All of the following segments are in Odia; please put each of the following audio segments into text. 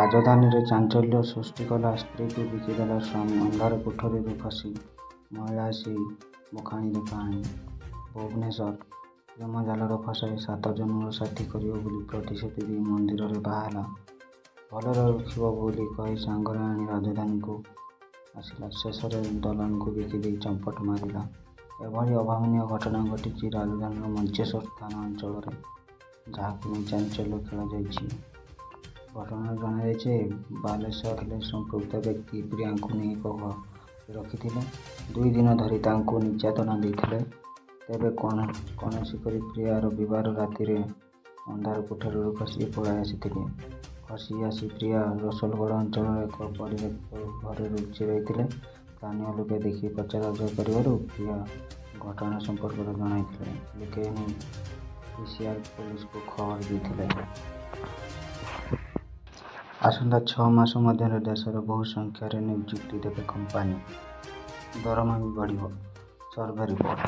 ରାଜଧାନୀରେ ଚାଞ୍ଚଲ୍ୟ ସୃଷ୍ଟି କଲା ସ୍ତ୍ରୀକୁ ବିକିଦେଲା ସ୍ୱାମୀ। ଅନ୍ଧାର କୋଠରୀରୁ ଖସି ମହିଳା ଆସି ବଖାଣିଲେ କାହାଣୀ। ଭୁବନେଶ୍ୱର, ପ୍ରେମ ଜାଲରେ ଫସାଇ ସାତ ଜନ୍ମର ସାଥୀ କରିବ ବୋଲି ପ୍ରତିଶ୍ରୁତି ଦେଇ ମନ୍ଦିରରେ ବାହା ହେଲା। ଭଲରେ ରଖିବ ବୋଲି କହି ସାଙ୍ଗରେ ଆଣି ରାଜଧାନୀକୁ ଆସିଲା। ଶେଷରେ ଦଲାଲଙ୍କୁ ବିକିଦେଇ ଚମ୍ପଟ ମାରିଲା। ଏଭଳି ଅଭାବନୀୟ ଘଟଣା ଘଟିଛି ରାଜଧାନୀର ମଞ୍ଚେଶ୍ୱର ଥାନା ଅଞ୍ଚଳରେ। ଯାହାକୁ ନେଇ ଚାଞ୍ଚଲ୍ୟ ଖେଳିଯାଇଛି। ଘଟଣାରୁ ଜଣାଯାଇଛି ଯେ, ବାଲେଶ୍ୱରରେ ସମ୍ପୃକ୍ତ ବ୍ୟକ୍ତି ପ୍ରିୟାଙ୍କୁ ନେଇ ଏକ ଘରେ ରଖିଥିଲେ। 2 ଦିନ ଧରି ତାଙ୍କୁ ନିର୍ଯାତନା ଦେଇଥିଲେ। ତେବେ କୌଣସି କରି ପ୍ରିୟା ରବିବାର ରାତିରେ ଅନ୍ଧାର କୋଠରୀରୁ ଖସି ପଳାଇ ଆସିଥିଲେ। ଖସି ଆସି ପ୍ରିୟା ରସୁଲଗଡ଼ ଅଞ୍ଚଳର ଏକ ପରିତ୍ୟକ୍ତ ଘରେ ଲୁଚି ରହିଥିଲେ। ସ୍ଥାନୀୟ ଲୋକେ ଦେଖି ପଚରାଉଚରା କରିବାରୁ ପ୍ରିୟା ଘଟଣା ସମ୍ପର୍କରେ ଜଣାଇଥିଲେ। ଲୋକେ ଏନେଇ ପିସିଆର ପୋଲିସକୁ ଖବର ଦେଇଥିଲେ। ଆସନ୍ତା 6 ମାସ ମଧ୍ୟରେ ଦେଶରେ ବହୁ ସଂଖ୍ୟାରେ ନିଯୁକ୍ତି ଦେବେ କମ୍ପାନୀ, ଦରମା ବି ବଢ଼ିବ, ସର୍ଭେ ରିପୋର୍ଟ।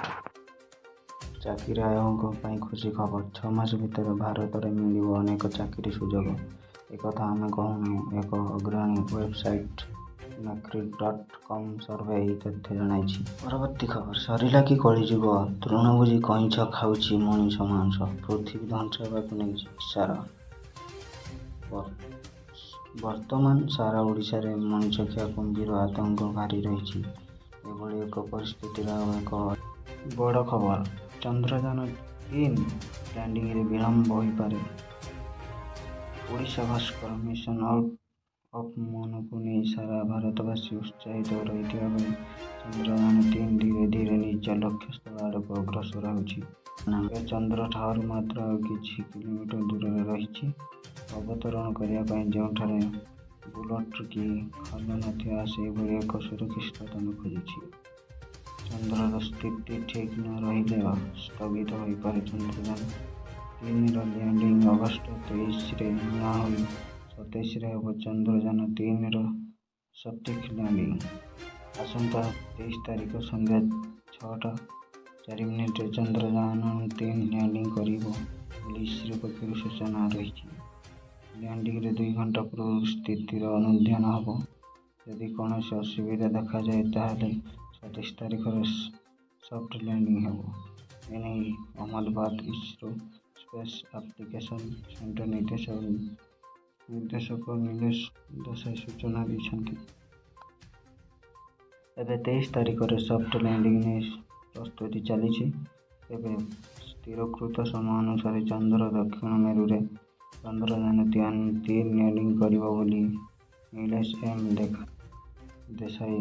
ଚାକିରି ଆଶାୟୀଙ୍କ ପାଇଁ ଖୁସି ଖବର। 6 ମାସ ଭିତରେ ଭାରତରେ ମିଳିବ ଅନେକ ଚାକିରି ସୁଯୋଗ। ଏକଥା ଆମେ କହୁନାହୁଁ, ଏକ ଅଗ୍ରଣୀ ୱେବସାଇଟ୍ ନୌକ୍ରି ଡଟ୍ କମ୍ ସର୍ଭେ ଏହି ତଥ୍ୟ ଜଣାଇଛି। ପରବର୍ତ୍ତୀ ଖବର ସରିଲା କି କଳିଯୁଗ? ତୃଣଭୋଜୀ କଇଁଛ ଖାଉଛି ମଣିଷ ମାଂସ, ପୃଥିବୀ ଧ୍ୱଂସ ହେବାକୁ ନେଇ ଇସାରା। ବର୍ତ୍ତମାନ ସାରା ଓଡ଼ିଶାରେ ମଣିଷଖିଆ କୁମ୍ଭୀର ଆତଙ୍କ ଘାରି ରହିଛି। ଏଭଳି ଏକ ପରିସ୍ଥିତିରେ ଆଉ ଏକ। ବଡ଼ ଖବର, ଚନ୍ଦ୍ରଯାନ-3 ଲ୍ୟାଣ୍ଡିଂରେ ବିଳମ୍ବ ହୋଇପାରେ। ଓଡ଼ିଶା ଭାସ୍କର, ମିଶନ ଅଫ୍ ମୁନକୁ ନେଇ ସାରା ଭାରତବାସୀ ଉତ୍ସାହିତ ରହିଥିବା ବେଳେ ଚନ୍ଦ୍ରଯାନ-3 ଧୀରେ ଧୀରେ ନିଜ ଲକ୍ଷ୍ୟସ୍ଥଳ ଆଡ଼କୁ ଅଗ୍ରସର ହେଉଛି। ଏବେ ଚନ୍ଦ୍ରଠାରୁ ମାତ୍ର ଆଉ କିଛି କିଲୋମିଟର ଦୂରରେ ରହିଛି। ଅବତରଣ କରିବା ପାଇଁ ଯେଉଁଠାରେ ବୁଲର୍ଟ କି ଖାଲ ନଥିବ ସେହିଭଳି ଏକ ସୁରକ୍ଷିତ ସ୍ଥାନ ଖୋଜୁଛି। ଚନ୍ଦ୍ରର ସ୍ଥିତି ଠିକ୍ ନ ରହିଲେ ସ୍ଥଗିତ ହୋଇପାରେ ଚନ୍ଦ୍ରଯାନ-3ର ଲ୍ୟାଣ୍ଡିଂ। ଅଗଷ୍ଟ 23ରେ ନ ହୋଇ 27ରେ ହେବ ଚନ୍ଦ୍ରଯାନ-3ର ସଫ୍ଟ ଲ୍ୟାଣ୍ଡିଂ। ଆସନ୍ତା 23 ତାରିଖ ସନ୍ଧ୍ୟା 6ଟା 4 ମିନିଟ୍‌ରେ ଚନ୍ଦ୍ରଯାନ-3 ଲ୍ୟାଣ୍ଡିଂ କରିବ ବୋଲି ଇସ୍ରୋ ପକ୍ଷରୁ ସୂଚନା ରହିଛି। ଲ୍ୟାଣ୍ଡିଂର 2 ଘଣ୍ଟା ପୂର୍ବରୁ ସ୍ଥିତିର ଅନୁଧ୍ୟାନ ହେବ। ଯଦି କୌଣସି ଅସୁବିଧା ଦେଖାଯାଏ ତାହେଲେ 27 ତାରିଖରେ ସଫ୍ଟ ଲ୍ୟାଣ୍ଡିଂ ହେବ। ଏନେଇ Ahmedabad ISRO space application centre ନିର୍ଦ୍ଦେଶକ ନୀଲେଶ ଦେଶାଇ ସୂଚନା ଦେଇଛନ୍ତି। ଏବେ 23 ତାରିଖରେ ସଫ୍ଟ ଲ୍ୟାଣ୍ଡିଂ ନେଇ ପ୍ରସ୍ତୁତି ଚାଲିଛି। ତେବେ ସ୍ଥିରୀକୃତ ସମୟ ଅନୁସାରେ ଚନ୍ଦ୍ରର ଦକ୍ଷିଣ ମେରୁରେ ଚନ୍ଦ୍ରଯାନ-3 ଲ୍ୟାଣ୍ଡିଂ କରିବ ବୋଲି ନୀଲେଶ ଏମ୍ ଦେଶାଇ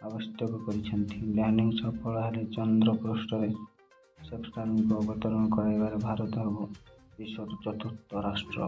ଆଶ୍ୱସ୍ତ କରିଛନ୍ତି। ଲ୍ୟାଣ୍ଡିଂ ସଫଳ ହେଲେ ଚନ୍ଦ୍ର ପୃଷ୍ଠରେ ସ୍ପେସକ୍ରାଫ୍ଟକୁ ଅବତରଣ କରାଇବାରେ ଭାରତ ହେବ ବିଶ୍ୱର ଚତୁର୍ଥ ରାଷ୍ଟ୍ର।